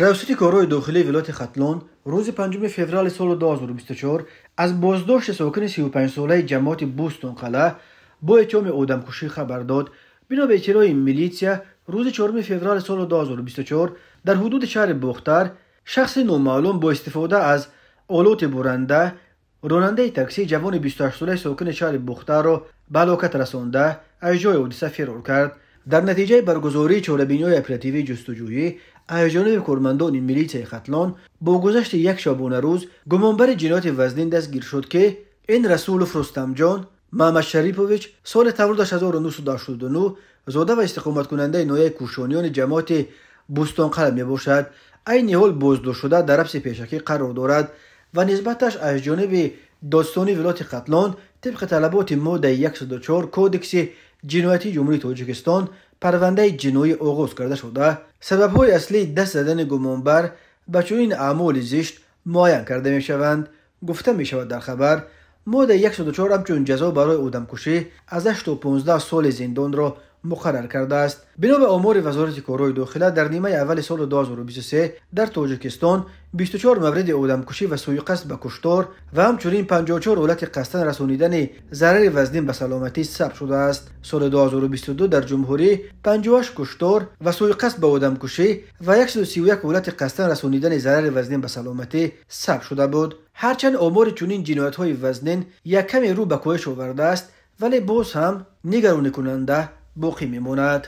Раёсати корҳои дохилии вилояти Хатлон рӯзи 5 феврали соли 2024 аз боздошти сокини 35-солаи ҷамоати Бӯстонқалъа бо иттиҳоми одамкушӣ хабар дод. Бино ба иттилои милитсия, рӯзи 4 феврали соли 2024 дар ҳудуди шаҳри Бохтар шахси номаълум бо истифода аз олоти буранда ронандаи таксии ҷавони 28-солаи сокини шаҳри Бохтарро ба ҳалокат расонда, аз ҷои ҳодиса фирор кард. Дар натиҷаи баргузории чорабиниҳои оперативии ҷустуҷӯӣ аз ҷониби кормандони милитсияи Хатлон бо гузашти як шабонарӯз гумонбари ҷинояти вазнин дастгир шуд, ки ин Расулов Рустамҷон Маҳмадшарипович, соли таваллудаш 1989, зода ва истиқоматкунандаи ноҳияи Кӯшониёни ҷамоати Бӯстонқалъа мебошад. Айни ҳол боздоштшуда дар ҳабси пешакӣ қарор дорад ва нисбаташ аз ҷониби додситонии вилояти Хатлон тибқи талаботи моддаи 104 Кодекси ҷиноятии Ҷумҳурии Тоҷикистон парвандаи ҷиноӣ оғоз карда шуда, сабабҳои аслии даст задани гумонбар ба чунин аъмоли зишт муайян карда мешаванд, гуфта мешавад дар хабар. Моддаи 104 ҳамчун ҷазо барои одамкушӣ аз 8 то 15 соли зиндонро муқаррар кардааст. Бино ба омори Вазорати корҳои дохила, дар нимаи аввали соли 2023 дар Тоҷикистон 24 мавриди одамкушӣ ва сӯиқасд ба куштор ва ҳамчунин 54 ҳолати қасдан расонидани зарари вазнин ба саломатӣ сабт шудааст. Соли 2022 дар ҷумҳурӣ 58 куштор ва сӯиқасд ба одамкушӣ ва 131 ҳолати қасдан расонидани зарари вазнин ба саломатӣ сабт шуда буд. Ҳарчанд омори чунин ҷиноятҳои вазнин як каме рӯ ба коҳиш овардааст, вале боз ҳам нигаронӣкунанда боқӣ мемонад.